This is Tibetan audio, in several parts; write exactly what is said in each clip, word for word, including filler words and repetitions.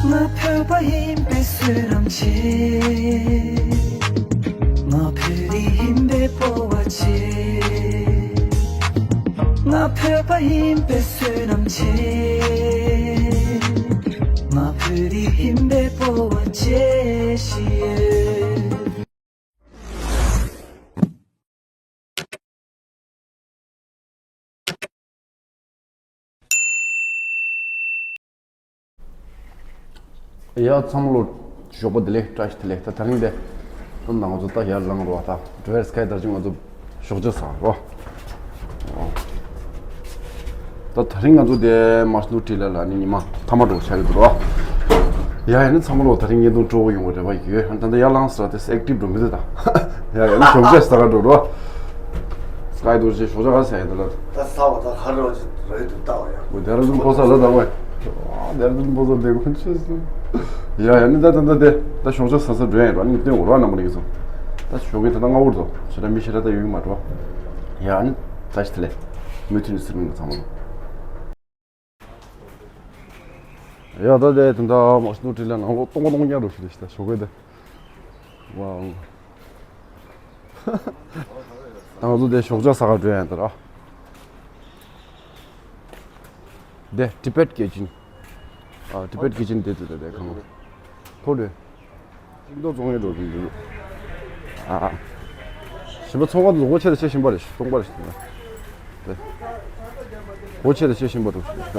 ང་བོད་པ་ཡིན་པའི་བསོད་ནམས་ཆེ། ང་བོད་རིགས་ཡིན་པའི་སྤོབས་པ་ཆེ། ང་བོད་པ་ཡིན་པའི་བསོད་ནམས་ཆེ། ང་བོད་རིགས་ཡིན་པའི་སྤོབས་པ་ཆེ་ཞིག་ཡོད། ཡ་ཚང་མ་ལོ་ཞོགས་པ་བདེ་ལེགས། བཀྲ་ཤིས་བདེ་ལེགས། ད་དེ་རིང་དེ་ད་ང་ཚོ་ད་ཡར་ལངས་རོགས། ད་འགྲོ་ཡར་སྐད་དར་ཅིག་ང་ཚོ་ཞོགས་ཇ་ཟ་རོགས། ད་དེ་རིང་ང་ཚོ་དེ་མར་སྣུ་ཏྲི་ལ་ལ་ནི་ཉི་མ་མཐའ་མ་འགྲོ་བྱ་གི་འདུག་རོགས། ཡ་ཡ་ནི་ཚང་མ་ལོ་ད་རིང་བརྙན་ཐུང་སྤྲོ་བོ་ཡོང་བའི་རེ་བ་ཡོད། ད་ལྟ་ཡར་ལངས་ཟེར་དེ་ཨེག་ཊིབ་འགྲོ་མི་འདུག་ད། ཡ་ཡ་ནི་ཞོགས་ཇ་ཟ་ག་འགྲོ་རོགས། སྐྱིད་པོ་ཞིག་ཞོགས་ཇ་ག་ཟ་ཡ་འདུག་ལ། ད་ཟ་བ་ད་ག་རེ་བ་ཅིག་རེད་འདུག་ལྟ་བ་ཡ། འོ་ལྡེ་ར་ལྡུན་ཕོ་གསར་ལ་ད་བ། ལྡེ་ར་ལྡུན་ཕོ་གསར་འདི་ཀུན་ཆེ་སི། ཡ་ཡ་ནི་ད་ད་ད་དེ་ད་ཞོགས་ཇ་ཟ་ས་འགྲོ་ཡ་ཡིན་རོགས། ནི་སྟོན་འོར་བ་ནང་པ་ནི་གི་སོང་། ད་ཞོགས་ཀས་ད་ད་སྔ་བོར་དོ་ཞེ་ད་མི་ཞེ་ད་ད་ཡོད་གི་མ་འགྲོ། ཡ་ནི་ད་ཞི་ཐ་ལེ། མུ་མཐུད་ནས་ཟེར་མི་འདུག་ཚང་མ། ཡ་ད་དེ་དེ་འདྲ་མ་སྣུ་ཏྲི་ལ་ནང་ལོགས་སྟོང་པ་སྟོང་རྐྱང་འགྲོ་ཞིག་རེད་ཤི། ད་ཞོགས་ཀས་དེ། ཝའོ། ད་ང་ཚོ་དེ་ཞོགས་ཇ་ཟ་ག་འགྲོ་ཡ་ཡིན་ད་ར། དེ་ཊི་བེཊ་ཀི་ཅན། ཨ་ཊི་བེཊ་ཀི་ཅན་དེ་དེ་དེ་དེ་གང་། ཁོ་རེད། ཤིང་ཏོག་བཙོང་ཡས་འགྲོ་གི་འདུག་ཨ། ཞིམ་པ་ཚོང་ཁང་དུ་ལོ་ཆེ་དང་ཆེ་ཞིམ་པ་རེད། སྟོང་པ་རེད། དེ། ལོ་ཆེ་དང་ཆེ་ཞིམ་པ་འགྲོ་ཞིག་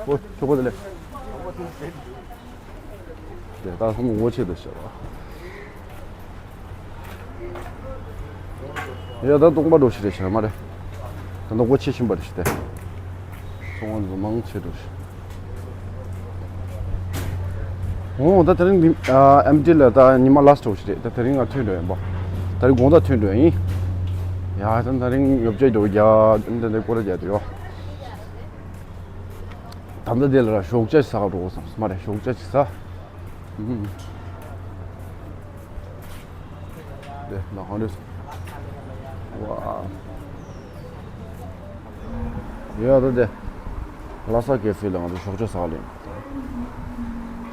ཨོ། ཆོག་པ་དེ་ལས། དེ་ད་ཧོང་ངོ་ཆེ་དུ་ཤར་བ། ཡ་ད་སྟོང་པ་འགྲོ་ཞིག་རེད་ཤར་མ་རེད། ད་ནོ་གོ་ཆེ་ཤིན་པ་རེད་ཤི་དེ། སོང་བ་འཛུ་མང་ཆེ་འགྲོ་ཞིག་ཨོ་ད་དེ་རིང་འདི་ཨ་ཨེམ་ཊི་ལ་ད་ཉི་མ་ལ་སི་ཊི་འགྲོ་ཞིག་རེད། ད་དེ་རིང་ང་ཐོན་འགྲོ་ཡིན་པ། ད་རིང་དགོང་དག་ཐོན་འགྲོ་ཡིན། ཡ་ད་ད་རིང་ཡོབ་ཅེ་འགྲོ་རྒྱ་འདི་འདི་སྐོར་རྒྱ་དུ་ཡོ། ད་ལྟ་དེ་ལ་ར་ཞོགས་ཇ་ཟ་ག་འགྲོ་དགོས་བསམ་སོང་། མ་རེད་ཞོགས་ཇ་ཅིག་ཟ། ཨུམ། དེ་ལ་གང་རེད། ཝ། ཡ་ད་དེ། ལྷ་ས་ཀེ་ཧྥེ་ལ་ང་ཚོ་ཞོགས་ཇ་ཟ་ག་ལེན།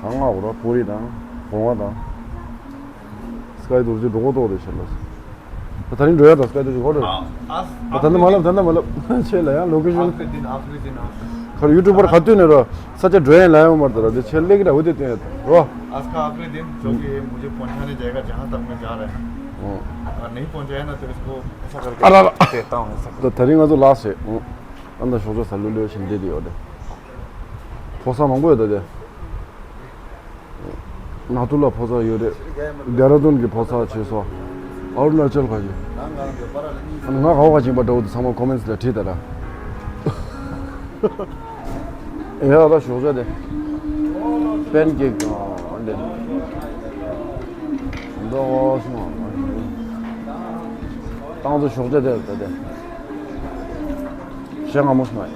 ད་ང་འོ་ར་པུ་རི་དང་གོང་བ་དང་། སྐའི་རྡོ་རྗེ་འགྲོ་གོ་ཏོག་དེ་ཤར་ལ། ད་ད་རིང་འགྲོ་ཡ་དང་སྐད་དེ་ཅིག་ཧོ་རེད། ད་ད་ནི་མ་ལབ་ད་ནི་མ་ལབ་ཆེ་ལ་ཡང་ལོ་ཀེ་ཤོན། ཁར་ཡུ་ཊུབ་པར་ག་དུས་ནས་རོ་ས་ཆ་འགྲོ་ཡ་ལ་ཡང་མར་ད་ར་དེ་ཆེ་ལེགས་ར་འོ་དེ་སྟོན་ཡ་རོ། आज का आखिरी दिन, जो कि मुझे पहुंचाने जाएगा जहां तक मैं जा रहा हूँ। और नहीं पहुंचाया ना तो इसको ऐसा करके हाँ। देता हूँ, ऐसा। ད་ད་རིང་ང་ཚོ་ལགས་སེ། ཨ་ད་ཞོགས་ཇ་ཟ་ལུ་ལུ་ཞིམ་དེ་དེ་ཡོད་དེ། ཕོ་གསར་མང་པོ་ཡོད་ད་དེ། ནག་ཐུ་ལ་ཕོ་གསར་ཡོད་རེད། ལྡེ་ར་ལྡུན་གྱི་ཕོ་གསར་བྱས་སོ། ཨ་རུ་ན་ཅལ་ག་ཅི། ང་ག་བ་ག་ཅིང་པ་འདྲ་བོ་དེ་ཚང་མ་ཀོ་མེན་ཊི་ལ་བྲིས་ད་ར། ཡ་ད་ཞོགས་ཇ་དེ། པན་ཀེག་དང་འདི། འདི་ཨོ་སི་མ། ཏང་ཙུ་ཞོགས་ཇ་དེ་ད་དེ། ཞེ་ང་མོ་སི་མ། ཝ།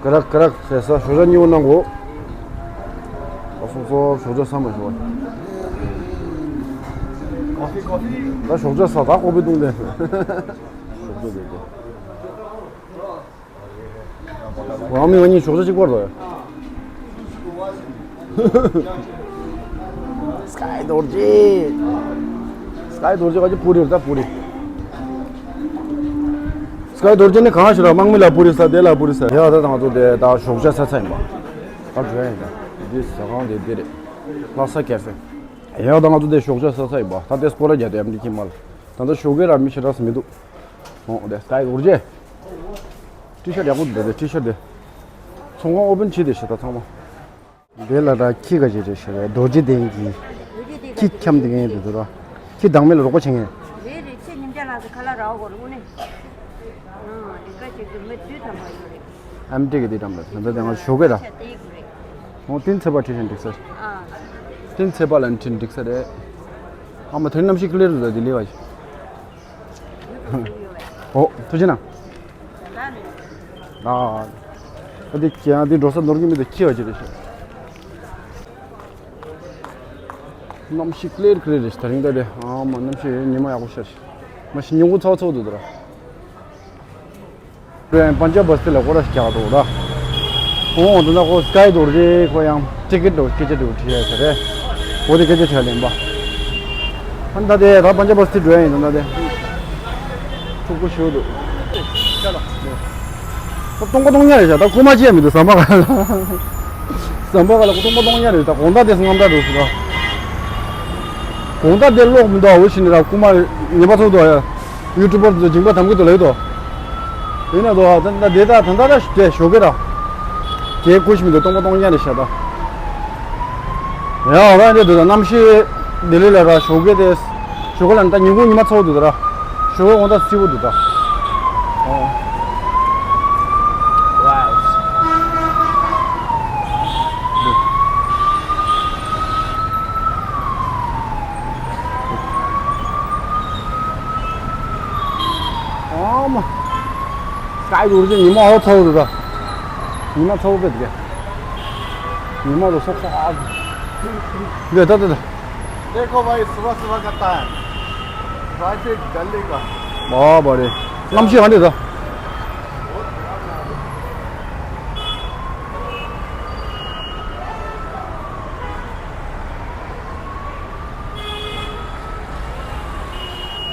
ཀ་རག་ཀ་རག་ཟེར་ས་ཞོགས་ཇ་གཉིས་པོ་གནང་གོ། ཨ་སོ་སོ་ཞོགས་ཇ་ཟ་མ་ཞོག་ད་ཞོགས་ཇ་ཟ་ད་ཀོ་པི་བཏུང་དེ། ཞོགས་ཇ་དེ་དེ། ཝང་མི་ང་གཉིས་ཞོགས་ཇ་གཅིག་པར་དོ། སྐའི་རྡོ་རྗེ། སྐའི་རྡོ་རྗེ་ག་ཅི་པུ་རི་རེད་ད་པུ་རི། སྐའི་རྡོ་རྗེ་ནི་གང་ཞིག་ར་དམག་མི་ལ་པུ་རི་ས་དེ་ལ་པུ་རི་ས་ཡ་ད་ད་ང་ཚོ་དེ་ད་ཞོགས་ཇ་ཟ་ཚར་ཡིན་པ། ད་འགྲོ་ཡ་ཡིན་ད། འདི་ཟ་ཁང་དེ་འདི་རེད། ལྷ་ས་ཀེ་ཧྥེ། ཡ་ད་ང་ཚོ་དེ་ཞོགས་ཇ་ཟ་ཚར་ཡིན་པ། ད་དེ་སྐོར་ར་རྒྱག་དེ་ཡ་མི་ཁྱིམ་མ་ལ། ད་ད་ཞོགས་ཀས་ར་མི་ཞེ་དྲག་སུ་མི་འདུག་ཨོ་དེ་སྐའི་རྡོ་རྗེ། ཊི་ཤར་ཡག་པོ་འདུག་དེ་ཊི་ཤར་དེ། ཚོང་ཁང་ཨོ་པན་བྱས་དེ་ཤ་ད་ཚང་མ། དེ་ལ་ད་ཁྱི་ག་ཅིག་རེད་ཤ་རེད་རྡོ་རྗེ་གདན་གྱི། ཁྱི་འཁྱམ་དེ་ངས་དེ་དུ་ར། ཁྱི་བདག་མེད་ལ་རོགས་པ་བྱེད་ངེས། རེད་རེད་ཁྱི་ཉིན་བརྒྱ་ལ་ཁ་ལ་ར་བ་གོ་རུ་ནི། ཨ་དེ་ག་ཅིག་དུ་མི་དུས་ཐམ་པ་ཡོད་རེད། ཨམ་ཏི་གི་དེ་འགྲམ་ལ་ད་ད་དེ་ང་ཞོགས་ཀས་ར། ཨོ་ཏིན་ཚེ་པ་ཁྲི་ཤན་འགྲིག་ས། ཨ། ཏིན་ཚེ་པ་ལ་ཁྲི་འགྲིག་ས་རེད། ཨ་མ་དེ་གནམ་གཤིས་ཀླེར་འདུག་ད་དེ་ལས་བ་ཞིག་ཨོ་ཐུགས་རྗེ་གནང་། ཨ། ཨ་དེ་ཁྱེད་ཨ་དེ་འགྲོ་ས་ནོར་གི་མི་དེ་ཁྱེད་བ་ཅི་རེད་ཤག་གནམ་གཤིས་ཀླེར་ཀླེར་རེད་ཤག་ད་རིང་ད་དེ་ཨ་མ་གནམ་གཤིས་ཉི་མ་ཡག་པོ་ཤར་ཤག་མ་གཞི་ཉིན་གུང་ཚོགས་ཚོགས་འདུག་དོ་ར། པན་ཇབ་བ་སི་ཏི་ལ་སྐོར་ར་ཞིག་རྒྱག་འདུག་ར། ཨོ་འདི་ན་ཁོ་སི་ཀའི་རྡོ་རྗེ་ཁོ་ཡང་ཊི་ཀེ་ཊི་འདྲ་སྐད་ཆ་འདྲ་བྲིས་ཡ་ས་རེད། འོ་དེ་སྐད་ཆ་བྲིས་ཡ་ལེན་པ། ཨ་ད་དེ་ད་པན་ཇབ་བ་སི་ཏི་འགྲོ་ཡ་ཡིན་ད་ད་དེ། ཕྲུ་གུ་ཞུ་འདུག་སྟོང་པ་སྟོང་ཉ་རེད་ཤག་ད་རྐུ་མ་བྱས་མི་འདུག་ཟམ་པ་ག་ལ། ཟམ་པ་ག་ལ་སྟོང་པ་སྟོང་ཉ་རེད། ད་དགོང་དག་དེ་སྔ་དྲག་འགྲོ་སྲིད་ད། དགོང་དག་དེ་ཀློག་མི་འདུག་འོ་ཕྱིན་ནས་ད་རྐུ་མ་ཉེས་པ་ཚོགས་འདུག་ཡ། ཡུ་ཊུབ་པར་ཚོ་སྦྱིན་པ་དམ་གྱི་འདུག་ལབ་ཀྱི་འདུག་ཡིན་ན་འདུག་ད་ད་དེ་ད་ད་ད་ད་དེ་ཞོགས་ཀས་ར། དེ་རྐུ་ཤི་མི་འདུག་སྟོང་པ་སྟོང་ཉ་རེད་ཤག་ད། ཡ་ར་འདྲ་འདུག་ད་གནམ་གཤིས་ལྡི་ལི་ལ་ར་ཞོགས་ཀས་དེ། ཞོགས་ཀས་ལ་ད་ཉིན་གུང་ཉི་མ་ཚ་བོ་འདུག་ད་ར། ཞོགས་ཀས་འོ་ད་སིལ་བོ་འདུག་ད། ཨོ། ཨ་མ། སི་ཀའི་རྡོ་རྗེ་ཉི་མ་འོ་ཚ་བོ་འདུག་ད། ཉི་མ་ཚ་བོ་བེད་གི། ཉི་མ་རུ་སོག་སོག་ཨ། འདི་ད་ད་ད། देखो भाई, सुबह सुबह का टाइम, ट्रैफिक दिल्ली का। बाप रे। གནམ་གཤིས་ག་འདྲ་ད།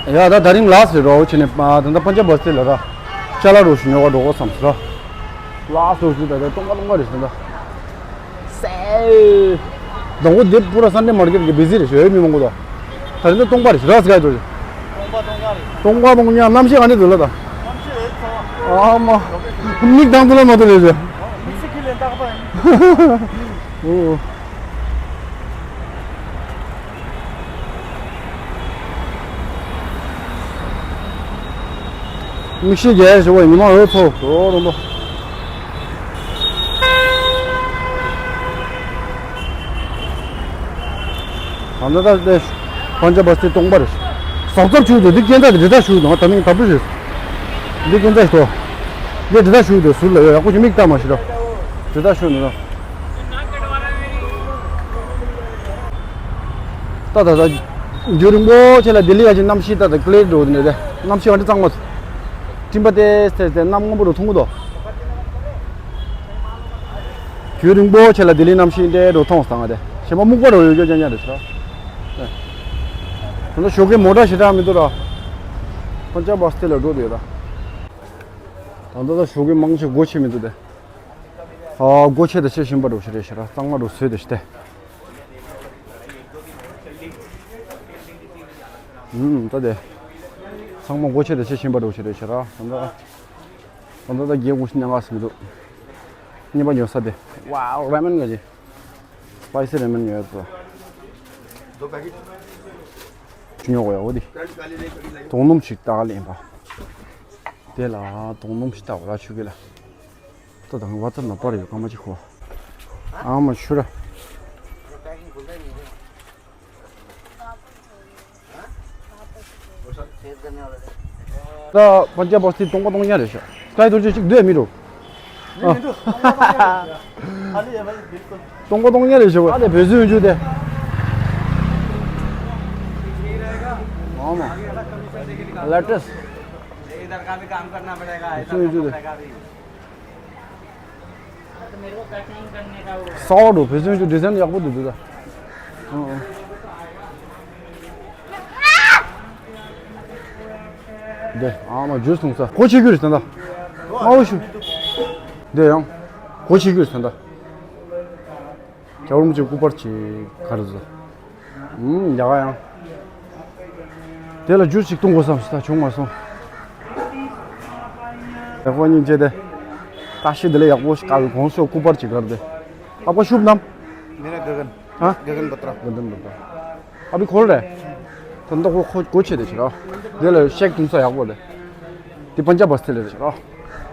ཡ་ད་ད་རིང་ལ་སི་རེད་རོ་ཕྱིན་ནས་ད་ལྟ་པན་ཇབ་བ་སི་ཏི་ལ་ར། ཅ་ལག་རུ་ཞིག་ཉོ་ག་འགྲོ་གོ་བསམ་སི་ར། ལ་སི་རུ་ཞིག་ད་ད་སྟོང་པ་སྟོང་པ་རེད་ཟེར་ད། སེ། དང་པོ་འདི་པུ་ར་སན་ཌེ་མར་ཀེཊ་གི་བི་ཟི་རེད་ཞོ་ཡོད་མི་མང་པོ་ད། ད་རིང་ད་སྟོང་པ་རེད་ཟེར་ར་སི་ཀའི་རྡོ་རྗེ། སྟོང་པ་སྟོང་ཉ་རེད། སྟོང་པ་སྟོང་ཉ་གནམ་གཤིས་ག་འདྲ་འདུག་ལ་ད། གནམ་གཤིས་ཨེ་ཚ་བ། ཨ་མ། མིག་དང་དུ་ལ་མ་དུ་རེད་ཟེར། མིག་སི་ཁི་ལེན་ཏག་པ་ཡིན། ཨོ། མིག་ཤེལ་རྒྱག་ཡ་ཞིག་བ་ཉི་མ་འོད་ཚོ་འགྲོ་རུ་འགྲོ། ད་ལྟ་ད་ལྟ་པན་ཇབ་བ་སི་ཏི་སྟོང་པ་རེད། ཟབ་ཟབ་བྱུག་འདུག་འདི་སྐྱེ་འདྲ་འདི་འདྲ་བྱུག་འདུག་ད་མིང་ད་བུ་རེད། འདི་སྐྱེ་འདྲ་ཞིག་ཏོ། འདི་འདྲ་བྱུག་འདུག་ཟུར་ལ་ཡོད་ཡག་པོ་ཞིག་མིག་ལྟ་མ་ཞིག་རོ། འདི་འདྲ་བྱུག་འདུག་ད་ད་ད་རྒྱུན་རིང་པོ་ཆེ་ལ་ལྡི་ལི་ཡ་ཅིག་གནམ་གཤིས་ད་ད་ཀླེ་འགྲོ་འདི་འདྲ་གནམ་གཤིས་ག་འདྲ་གཙང་མ། སྤྲིན་པ་ཏེ་སེ་སེ་གནམ་སྔོན་པོ་རུ་མཐོང་གི་འདུག་རྒྱུན་རིང་པོ་ཆེ་ལ་ལྡི་ལི་གནམ་གཤིས་འདྲ་རུ་མཐོང་སང་དེ་ཞེ་མ་སྨུག་པ་རུ་ཡོད་རྒྱུ་ཅང་ཅང་རེད་ཤག་ད་ལྟ་ཞོགས་ཀའི་མོ་ཊ་ཞེ་དྲག་མི་འདུག་ར། པན་ཇབ་བ་སི་ཏི་ལ་འགྲོ་འདོད་ད། ད་ལྟ་ད་ཞོགས་ཀའི་མང་ཆེ་སྒོ་ཕྱེ་མི་འདུག་དེ། ཨ་སྒོ་ཕྱེ་དང་ཕྱེ་བཞིན་པ་འགྲོ་ཞེ་རེད་ཤག་ར་གཙང་མ་རུ་བཟོས་ཏེ་ཞེ་དེ། ཨུམ་ད་དེ། ཚང་མ་སྒོ་ཕྱེ་དང་ཕྱེ་བཞིན་པ་འགྲོ་ཞེ་རེད་ཤག་ར་ད་ལྟ། ད་ལྟ་ད་རྒྱལ་ཁུངས་ཤིག་ཉན་ག་སི་མི་འདུག་གཉིས་པ་ཉོ་ས་དེ། ཝའོ་ར་མེན་ག་ཅི། སི་པའི་སི་ར་མེན་ཉོ་ཡ་ད། ཆུ་ཉོ་གོ་ཡ་འོ་དེ། དོང་སྣུམ་ཞིག་ལྟ་ག་ལེན་པ། དེ་ལ་དོང་སྣུམ་ཞིག་ལྟ་གོ་ར་ཆུ་གི་ལ། ད་དང་ཝ་ཙབ་ན་པར་ཡོད་ཀ་མ་ཅི་ཁོ། ཨ་མ་ཤུ་ར། ད་པན་ཇབ་བ་སི་ཏི་སྟོང་པ་སྟོང་ཉ་རེད་ཤག་སི་ཀའི་རྡོ་རྗེ་གཅིག་སྡོད་མི་འགྲོ། སྟོང་པ་སྟོང་ཉ་རེད་ཤག་ཨ་ནི་བོད་ཟི་འཇུ་དེ། ཨ་མ། ལེ་ཊེ་སི་ཊི། བོད་ཟི་འཇུ་དེ། ས་འོག་འགྲོ་བོད་ཟི་འཇུ་ཌི་ཛའིན་ཡག་པོ་འདུག་འདུག་ད། ཨང་ཨང་། འདི་ཨ་མ་ཇུས་འཐུང་ས་གོ་ཆེ་གུར་ད་ད། མ་འོ་ཤུ། འདི་ཡང་གོ་ཆེ་གུར་ད་ད། རྒྱལ་བ་རིན་པོ་ཆེ་སྐུ་པར་ཅིག་ག་རེ་བཟོ། ཨུམ་ཡག་ཡང་། དེ་ལ་ཇུས་ཅིག་འཐུང་དགོས་བསམ་ཞིག་ད་བྱུང་མ་སོང་། ཡག་པོ་སྙིང་རྗེ་དེ། བཀྲ་ཤིས་བདེ་ལེགས་ཡག་པོ་ཞིག་དཀར་གོང་སོ་སྐུ་པར་ཅིག་ག་རེ་དེ། ཨ་ཕ་ཤུབ་ནམ། मेरा गगन। हाँ? गगन बत्रा। गगन बत्रा। अभी खोल रहे हैं? तो अंदर को खो- गोछे दे चला। दे ले शेक तुम सा याक बोले। ती पंजाब बस्ते ले चला।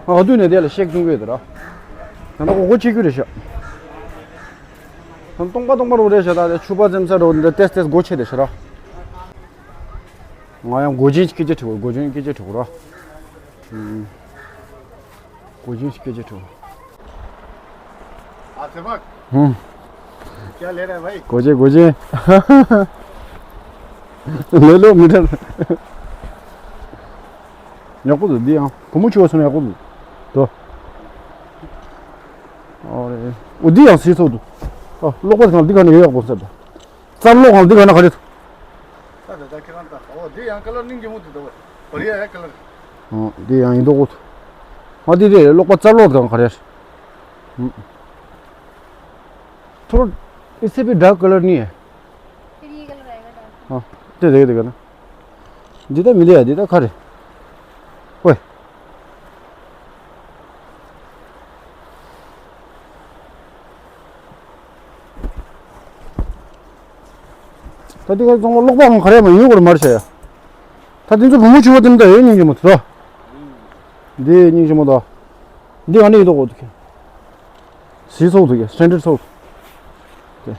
हाँ, अदू ने दे ले शेक तुम के दरा। तो अंदर को गोछे क्यों रे शा? हम तोंबा तोंबा रो रे शा दा छुपा जम सा रो दे तेस तेस गोछे दे शरा। ང་ཡང་སྒོ་ཆེན་ཞིག་སྐད་ཆ་དྲི་བ། སྒོ་ཆེན་སྐད་ཆ་དྲི་བ་ར། ཨུམ། སྒོ་ཆེན་ཞིག་སྐད་ཆ་དྲི་བ། हाँ, सेवक। हम्म। क्या ले रहा है भाई? गोजे, गोजे। ले लो, मिठाई। ཡག་པོ་འདུག་འདི་ཡང་བུ་མོ་ཆུང་བ་སོང་ན་ཡག་པོ་འདུག་དོ། ཨོ་རེད། འོ་འདི་ཡང་སིལ་ཚོགས་འདུག་ཨ། གློག་པ་གང་འདི་ག་ནས་ཡོད་ཡག་པོ་ཟེར་ད། རྩ་གློག་གང་འདི་ག་ན་ག་རེད། ད་ད་ད་ཁྱེད་རང་ད། ཨོ་འདི་ཡང་ཀ་ལར་སྙིང་རྗེ་མོ་འདུག་ད། བ་རི་ཡ་ཡ་ཀ་ལར། ཨོ་འདི་ཡང་ཡིན་མདོག་གོ། ཨ་འདི་རེད། གློག་པ་རྩ་གློག་གང་ག་རེད། ཨུམ། थोड़ा इससे भी डार्क कलर नहीं है। फिर ये कलर आएगा डार्क। हाँ, दे देगा, देगा ना। འདི་ད་མི་འདི་ཡ་འདི་ད་ག་རེད། ཝེ། ད་འདི་ག་ཚང་མ་གློག་པའང་ག་རེ་མ་ཡོད་གོ་རེད་མ་རེད་ཤག་ཡ། ད་འདི་ཚོ་བུ་མོ་ཆུང་བ་དེ་འདྲ་ཡོད། སྙིང་རྗེ་མོ་དེ་ཚོ། འདི་སྙིང་རྗེ་མོ་དང་། འདི་ཨ་ནི་ཡོད་དོ་གོ་འདུག་གི། སིལ་ཚོགས་འདུག་གི། སི་ཊན་ཌར་ཌི་ཚོགས་འདུག་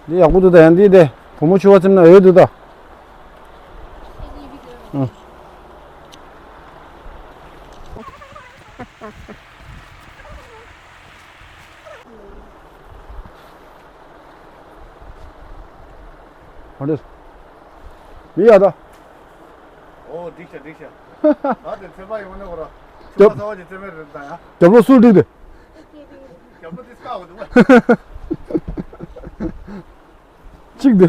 གི། འདི་ཡག་པོ་འདུག་ད། ཡང་འདི་དེ་བུ་མོ་ཆུང་བ་ཚོ་ན་ཡོད་འདུག་ད། ཨང་། ཨ་འདྲས། མི་ཡ་ད། ཨོ་འགྲིག་ཤག་འགྲིག་ཤག་ད་དེ་ཚེ་པ་ཡོང་ནས་འོ་ར། ཆུ་རྒྱབ། པ་ཚ་བ་ཅིག་རྩེ་མེད་རེད་ད་ཡ། རྒྱབ་ལོགས་སུ་འགྲིག་དེ། རྒྱབ་ལོགས་དེ་སྐག་འོ་འདུག་བ། གཅིག་དེ།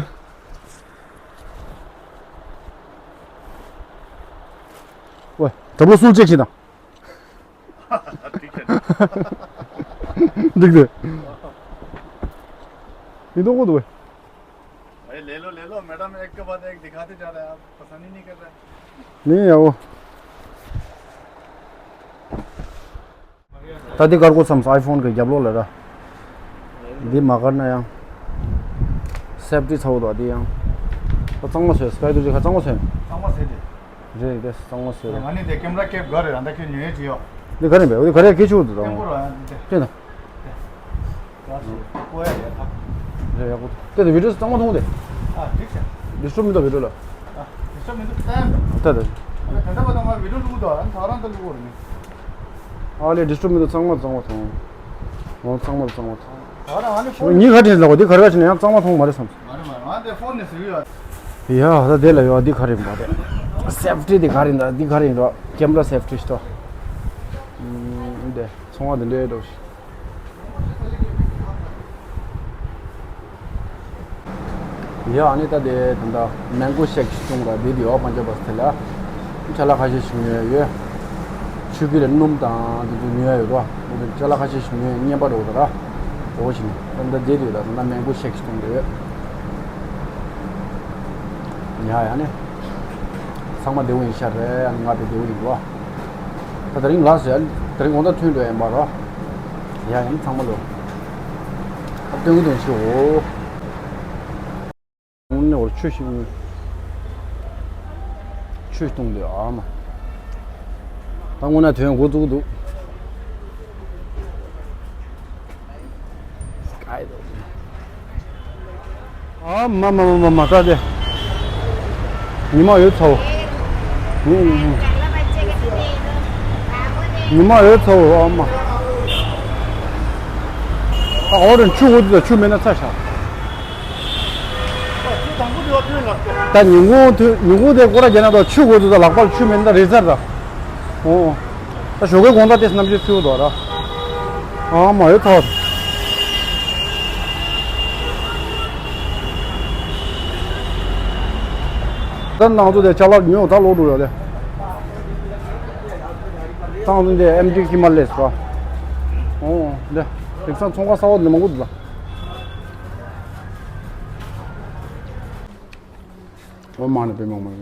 ཝེ། རྒྱབ་ལོགས་སུ་ཅེག་བྱེད་དང་། འགྲིག་དེ། ཡིན་མདོག་གོ་འདུག་བས། अरे ले लो, ले लो मैडम, एक के बाद एक दिखाते जा रहे हैं, आप पसंद ही नहीं कर रहे। नहीं है वो। ད་འདི་དཀར་པོ་བསམས་སོང་། ཨའི་ཕོན་གྱི་རྒྱབ་ལོགས་ལ་ར། འདི་མ་དཀར་ན་ཡང་། སེབ་ཊི་ཚ་བོ་འདུག་འདི་ཡང་། ད་གཙང་མ་བཟོས། སི་ཀའི་ཊུ་ཅིག་ག་གཙང་མ་བཟོས། གཙང་མ་བཟོས་ཏེ། རེད་དེ་གཙང་མ་བཟོས་ར། ང་ནི་དེ་ཀེམ་ར་ཀེབ་ག་རེ་ར་ད་ཁྱོད་ཉོས་ཡོད་ཅི་ཡོད། འདི་ག་རེ་མེད། འོ་འདི་ག་རེ་སྐད་ཆུ་འདུག་ད། ཀེམ་པོ་ར་ཡང་འདི་དེ། ཅི་ན། ཀོ་ཡ་ཡ་ཐག་རེད་ཡག་པོ། དེ་ནི་བི་ཌིའོ་གཙང་མ་མཐོང་དེ། ཨ་འགྲིག་ཤག་ཌི་སི་ཊརབ་མི་འདུག་བི་ཌིའོ་ལ། ཨ་ཌི་སི་ཊརབ་མི་འདུག་ད་ཡང་འདུག་ད་ད། ད་ད་པ་ད་ང་བི་ཌིའོ་བླུག་འདུག་ཨ་ནི་ད་རང་ད་བླུག་འོར་ནི། ཨ་ལེ་ཌི་སི་ཊརབ་མི་འདུག་གཙང་མ་གཙང་མ་མཐོང་། འོ་གཙང་མ་གཙང་མ་མཐོང་། ད་རང་ཨ་ནི་ཕོན་ཉི་ག་དྲན་ལ་འོ་འདི་ག་རེ་བ་ཞིག་ན་ཡང་གཙང་མ་མཐོང་མ་རེད་བསམ། མ་རེད་མ་རེད། ང་དེ་ཕོན་ནས་ཟེར་གི་ཡོད། ཡ་ད་དེ་ལ་ཡོད་འདི་ག་རེ་མ་རེད། སེབ་ཊི་དེ་ག་རེ་འདྲ་འདི་ག་རེ་འདྲ་ཀེམ་ར་སེབ་ཊི་ཤི་ཏོ། འདི་ཚོང་བ་འདི་འདྲའི་འགྲོ་ཤི། ཡ་ཨ་ནི་ད་དེ་ད་ལྟ་མེང་གོ་ཤེག་ཅིག་བྱུང་ར། དེ་དེ་ཡོ་པན་ཇབ་བ་སི་དེ་ལ་ཅ་ལག་ཁ་ཤས་ཤིག་ཉོས་ཡོད། ཆུ་བི་ལ་སྣུམ་དང་དེ་ཚོ་ཉོས་ཡོད་ར། དེ་ཚོ་ཅ་ལག་ཁ་ཤས་ཤིག་ཉོས་ཉན་པ་འགྲོ་གི་ར། འགྲོ་བཞིན་ད་ལྟ་དེ་དེ་ད་ལྟ་མེང་གོ་ཤེག་ཅིག་བྱུང་ཡོད། ཡ་ཡ་ནི་ཚང་མ་བདེ་བོ་ཡིན་ཤག་རེད། ཨ་ནི་ང་དེ་བདེ་བོ་ཡིན་ར། ད་དེ་རིང་ལགས་སོ་ཡ། དེ་རིང་དགོང་དག་ཐོན་འགྲོ་ཡིན་པ་རོ། ཡ་ཡིན་ཚང་མ་ལོ། ཨ་སྟོན་གི་དོན་ཞུ་འོ། དངོས་གནས་འོར་ཆུ་ཞིག་ཆུ་གཏོང་འདོད་ཨ་མ། ད་དངོས་གནས་དོན་འགོ་བཙུགས་འདུག་ཨ་མ་མ་མ་མ་མ་ད་དེ། ཉི་མ་ཡོད་ཚ་བོ། ཉི་ཉི་ཉི་ཉི་མ་ཡོད་ཚ་བོ་ཨ་མ། ཨ་འོ་རེད། ཆུ་འགོ་དུས་ད་ཆུ་མེད་ན་ཚ་ཤག་ད་ཉིན་གུང་དུས་ཉིན་གུང་དེ་སྐོར་ར་རྒྱབ་ན་ད་ཆུ་འགོ་དུས་ད་ལག་པར་ཆུ་མེད་ན་ད་རེད་ཚར་ད། འོ། ད་ཞོགས་ཀའི་དགོང་དག་དེ་གནམ་གཤིས་ཆུ་དོ་ར། ཨ་མ་ཡོད་ཐག་ད་ནང་དུ་དེ་ཅ་ལག་ཉོ་ད་ལོག་འགྲོ་ཡོད་དེ། ཏང་དུ་དེ་ཨེམ་ཌི་ཧི་མ་ལས་པ། འོ་དེ་དེང་སང་ཚོང་ཁང་གསར་པ་དེ་མང་པོ་འདུག་ལ། ཨོཾ་མ་ཎི་པདྨེ་ཧཱུྃ།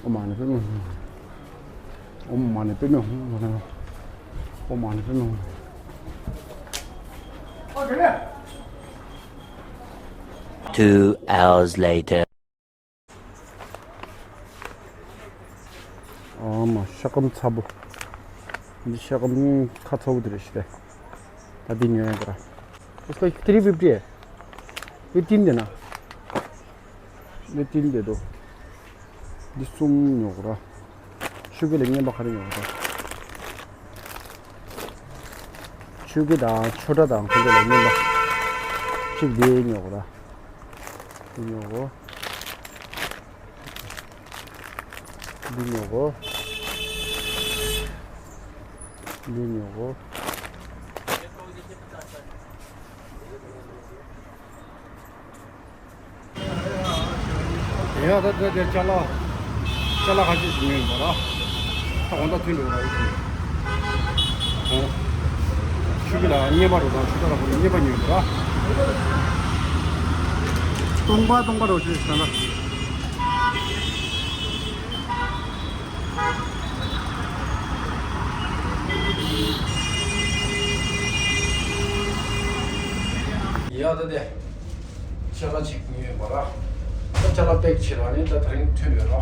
ཨོཾ་མ་ཎི་པདྨེ་ཧཱུྃ། ཨོཾ་མ་ཎི་པདྨེ་ཧཱུྃ། ཨོཾ་མ་ཎི་པདྨེ་ཧཱུྃ། Two hours later. ཨ་མ་ཤ་སྐམ་ཚ་པོ། འདི་ཤ་སྐམ་ཁ་ཚ་པོ་དེ་རེད་ཤི་ཏེ། ད་འདི་ཉོ་ཡ་ག་ར། उसका एक थ्री फिफ्टी है। ये तीन देना। ये तीन दे दो। འདི་གསུམ་ཉོ་ག་ར། ཆུ་བི་ལ་རྔན་པ་ག་རེ་ཉོ་ག་ར། ཆུ་བི་དང་ཆུ་སྒྲ་དང་ཁོང་ཚོ་ལ་རྔན་པ། གཅིག་འདི་ཉོ་ག་ར། འདི་ཉོ་གོ། འདི་ཉོ་གོ། འདི་ཉོ་གོ། ཡ་ད་ད་དེ་ཅ་ལག་ཅ་ལག་ཁ་ཤས་ཤིག་ཉོས་ཡོད་པ་ར། ད་གོང་ད་ཐོན་འགྲོ་ར་ཡོད་ཀྱི། ཨོ། ཆུ་བི་ལ་རྔན་པ་རུ་དང་ཆུ་ད་ར་བུ་རྔན་པ་ཉོས་ཡོད་པ་ར། སྟོང་པ་སྟོང་པ་རུ་ཞེས་ཟེར་ན། ཡ་ད་དེ། ཅ་ལག་ཅིག་ཉོས་ཡོད་པ་ར། ད་ཅ་ལག་པེག་བྱེད་ར་ནི་ད་དེ་རིང་ཐོན་ཡོད་ར།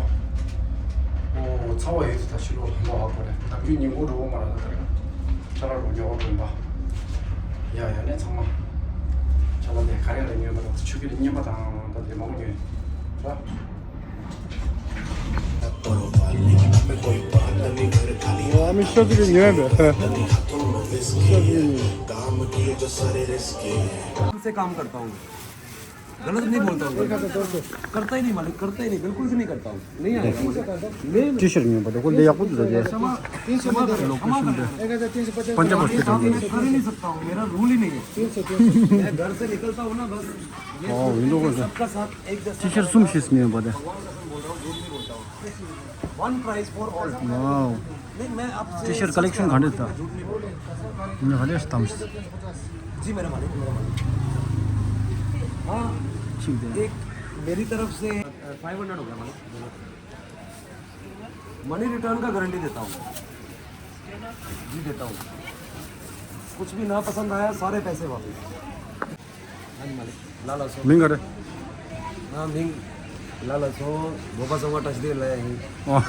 ཨོ་ཚ་བ་ཡོད་དེ་ད་ཕྱི་ལོགས་ལ་ལོག་ཧ་གོ་རེད། ད་རྒྱུ་ཉིན་གུང་འགྲོ་གོ་མ་ར། ད་དེ་རིང་ཅ་ལག་རུ་ཉོ་གོ་འགྲོ་ཡིན་པ། ཡ་ཡ་ནས་ཚང་མ་ཅ་ལག་དེ་ག་རེ་ལ་ཉོས་པ་ར། ཆུ་གི་ལ་རྔན་པ་དང་ད་དེ་མང་པོ་ཉོས་ར། ཡ་མི་ཤོ་ཚིག་གི་ཉོས་པས། ཤོ་ཚིག་གི་ཉོས། से काम करता हूँ। गलत नहीं बोलता हूँ। करता ही नहीं मालिक, करता ही नहीं, बिल्कुल भी नहीं करता हूँ। नहीं आएगा। टी शर्ट में पता कौन दे या कुछ दे। क्षमा, क्षमा करें, क्षमा करें। पंजाब हॉस्पिटल में। मैं कर ही नहीं सकता हूँ, मेरा रूल ही नहीं है। मैं घर से निकलता हूँ ना बस। ये ओ, इन लोगों से। सबका साथ एक जैसा। टी शर्ट सुम शीस में पता। भगवान कसम बोल रहा हूँ, झूठ नहीं बोलता हूँ। One price for all। Wow. नहीं, मैं आपसे टी शर्ट कलेक्शन घंटे था। झूठ नहीं बोल रहा हूँ। मैं हले स्टम्प्स। जी मेरा मालिक, मेरा मालिक। हाँ, ठीक है। एक मेरी तरफ से, अ, फ़ाइव हंड्रेड हो गया मालिक। मनी रिटर्न का गारंटी देता हूँ। जी देता हूँ। कुछ भी ना पसंद आया, सारे पैसे वापस। हाँ जी मालिक। लाला सो। मिंग करे। हाँ, मिंग। लाला सो, बोबा सो का टच दे लाया ही। वाह।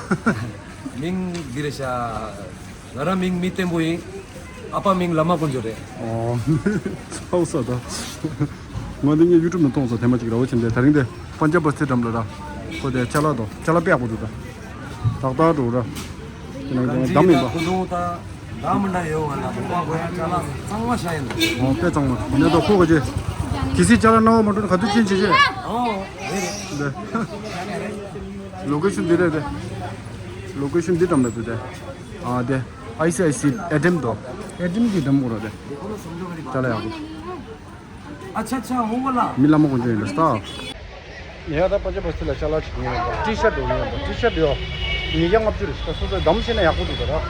मिंग दिरेशा। ང་རང་མིང་མི་བརྟན་པོ་ཡིན། ཨ་ཕ་མིང་བླ་མ་དཀོན་མཆོག་རེད། ཨོ། ཧའུ་ས་ད། ང་འདི་ངའི་ཡུ་ཊུབ་ནང་མཐོང་སོང་། ཐེངས་མ་གཅིག་ར་བ་ཆེན་དེ་ད་རིང་དེ་པན་ཇབ་བ་སི་ཊི་འགྲམ་ལ་ར། ཁོ་དེ་ཅ་ལག་དོ་ཅ་ལག་དཔེ་ཡག་པོ་འདུག་ད། ཏག་ཏག་འགྲོ་ར། དེ་ནང་དེ་ནང་གདམ་ཡིན་པ། ཁུ་ལུང་ད་ད་མི་འདྲ་ཡོད་ང་ལ་མི་པ་གོ་ཡ་ཅ་ལག་གཙང་མ་ཤ་ཡིན། ཨོ་དཔེ་གཙང་མ་ཡིན་ད། ཁོ་ག་ཅེ། གི་སི་ཅ་ལག་སྣང་བ་མ་འགྲོ་ན་ག་དུས་ཕྱིན་ཆེ་ཆེ། ཨོ་རེད་རེད། ལོ་ཀེ་ཤོན་འདི་རེད་དེ། ལོ་ཀེ་ཤོན་འདི་འགྲམ་ལ་འདུག་དེ། ཨ་དེ། ཨའི་སི་ཨའི་སི་ཨེ་ཊི་ཨེམ་དོ། ཨེ་ཊི་ཨེམ་གྱི་འགྲམ་གོ་ར་དེ། ཅ་ལག་ཡག་པོ། अच्छा अच्छा वो वाला। མི་བླ་མ་དཀོན་མཆོག་ཡིན་པས་ད། ངས་ད་པན་ཇབ་བ་སི་ཊི་ལ་ཅ་ལག་ཅིག་ཉོས་ཡོད་པ། ཊི་ཤར་ཊི་ཉོས་ཡོད་པ། ཊི་ཤར་ཊི་ཡོ། ཉིས་བརྒྱ་ལྔ་བཅུ་རེད། ད་སོ་སོས་འདམ་ཤེས་ན་ཡག་པོ་འདུག་ད་ར།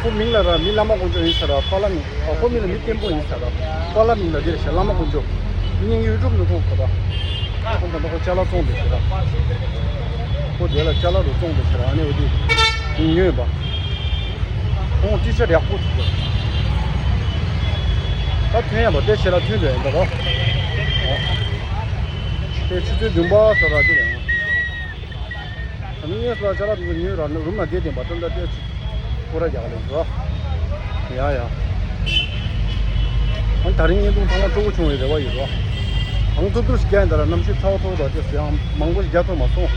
ཁོ་མིང་ལ་ར་མི་བླ་མ་དཀོན་མཆོག་ཡིན་ས་ར། པཱ་ལགས་མིང་། ཨ་ཁོ་མིང་ལ་མི་བརྟན་པོ་ཡིན་ས་ར། པཱ་ལགས་མིང་ལ་དེ་རེད་ཤག་བླ་མ་དཀོན་མཆོག་ངས་ངའི་ཡུ་ཊུབ་ནང་མཐོང་གོ་ད། ཁོ་ད་ལྟ་ཁོ་ཅ་ལག་བཙོང་བསྡད་ཤག་ར། ཁོ་དེ་ལ་ཅ་ལག་རུ་བཙོང་བསྡད་ཤག་ར། ཨ་ནི་འོ་དེ་ཉོས་པ། ཁོང་ཊི་ཤར་ཊི་ཡག་པོ་འདུག་ད་ཐོན་ཡག་པ་དེ་ཕྱི་ལ་ཐོན་འགྲོ་ཡིན་ད་ར། དེ་ཆུ་ཚོད་བདུན་པ་ཙམ་ར་དེ་རེད། ཨ་ནི་ངས་ལ་ཅ་ལག་དེ་ཚོ་ཉོས་ར་རུམ་ལ་བསྡད་བསྡད་པ་ད་ལྟ་དེ་ཅིག་སྐོར་ར་རྒྱག་ལེ་འགྲོ། ཡ་ཡ། ཨ་ནི་ད་རིང་བརྙན་ཐུང་ཚང་མ་སྤྲོ་པོ་བྱུང་བའི་རེ་བ་ཡོད་ར། གང་ཐུབ་ཐུབ་ཞིག་རྒྱག་ཡིན་ད་ར། གནམ་གཤིས་ཚ་བ་ཚ་བ་དང་དེ་ཚོ་ཡང་མང་པོ་ཞིག་རྒྱག་ཐུབ་མ་སོང་།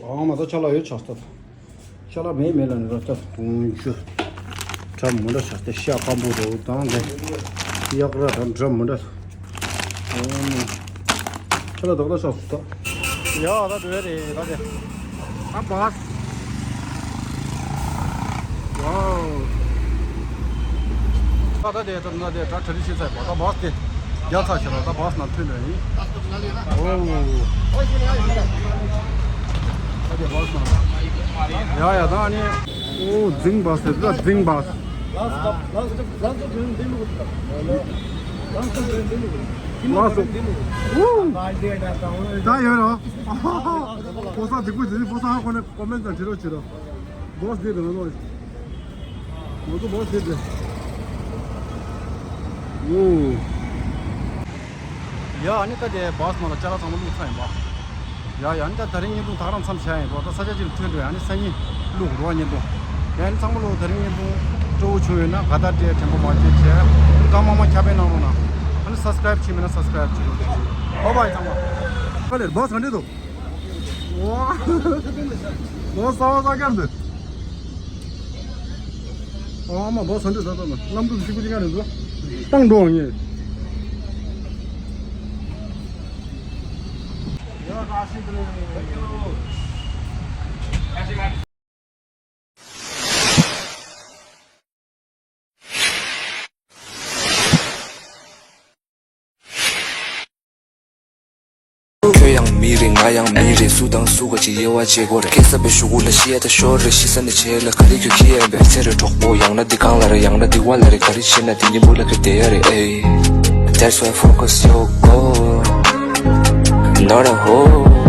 ཨང་མ་ད་ཅ་ལག་ཡོད་ཆགས་ད། ཅ་ལག་མེད་མེད་ལ་ནི་ར་ལྟ་དུང་ཆུ། གྲམ་མོ་འདྲ་ཆགས་ཏེ་ཤ་སྐམ་པོ་རོ་དང་ལེ། གཡག་ར་དང་གྲམ་མོ་འདྲ། ཨོ་ནི། ཅ་ལག་དག་ད་ཆགས་སུ་ད། ཡ་ད་འདོད་རེད་ད་དེ། ད་བས། ཝའོ། ད་ད་དེ་ད་ན་དེ་ད་གྲ་རི་ཤི་ཚ་བ་ད་བས་དེ། རྒྱ་ཚ་ཞེ་ལ་ད་བས་ན་ཐོན་ནས་ཡིན། ཨོ། ད་དེ་བས་ན། ཡ་ཡ་ད་ནི། ཨོ་རྫིང་བས་དེ་ད་རྫིང་བས། ལགས་སོ། ཨོ། ད་ཡོད་རོ། ཕོ་གསར་སྡིག་པོ་དེ་ནི་ཕོ་གསར་ཧ་གོ་ནས་ཀོ་མེན་ཊི་བྲིས་རོགས་བྱེད་རོགས། བས་དེ་ད་ནི། ང་ཚོ་བས་དེ་དེ། ཡོ། ཡ་ཨ་ནི་ད་དེ་བས་ནང་ལ་ཅ་ལག་ཚང་མ་བླུགས་ཚར་ཡིན་པ། ཡ་ཡ་ཨ་ནི་ད་ད་རིང་བརྙན་ཐུང་ད་ག་རང་མཚམས་བཞག་ཡིན་པ། ད་ས་ཆ་གཅིག་ལ་ཐོན་འགྲོ་ཡ། ཨ་ནི་སང་ཉིན་བླུགས་རོགས་བརྙན་ཐུང་། ཡ་ཨ་ནི་ཚང་མ་ལོ་ད་རིང་བརྙན་ཐུང་སྤྲོ་བོ་བྱུང་ཡོད་ན་དགའ་རྟགས་སྤྲད། དྲན་པ་མ་བརྗེད་བྱས། ཀ་མ་མ་ཁྱབ་སྤེལ་གནང་རོགས་གནང་། ཨ་ནི་སབ་སི་ཀ་རའིབ་བྱས་མེད་ན་སབ་སི་ཀ་རའིབ་བྱེད་རོགས་གྱིས། བྷའི་བྷའི་ཚང་མ། ཀ་ལེར་བས་ག་འདྲས་འདུག་ཝ། ཝ་ས་ཝ་ས་ཀར་འདི། ཨ་མ་བས་ས་འདི་ད་ད་ན་གནམ་གྲུ་གཅིག་པུ་གཅིག་ག་རེད་འདུག་བཏང་འགྲོ་ངེས། ཁྱོད་ཡང་མི་རེད། ང་ཡང་མི་རེད། སུ་དང་སུ་ག་ཅིག་དབྱེ་བ་འབྱེད་དགོས་རེད། ཁེ་ས་པའི་གཞུག་གུ་ལ་ཤི་ཡ་ད་ཤོར་རེད། ཤི་ས་ནས་བྱས་ལ་ག་རེ་ཁྱོད་ཁྱི་ཡན་པའི་ཚེ་རེད་གྲོགས་པོ། ཡང་ན་འདི་གང་ལ་རེད། ཡང་ན་འདི་བ་ལ་རེད། ག་རེ་བྱེད་ན་འདི་གཉིས་པོ་ལ་ཁྱོད་བསྡད་ཡ་རེད། ཨེ། That's why focus your goal, not a hole.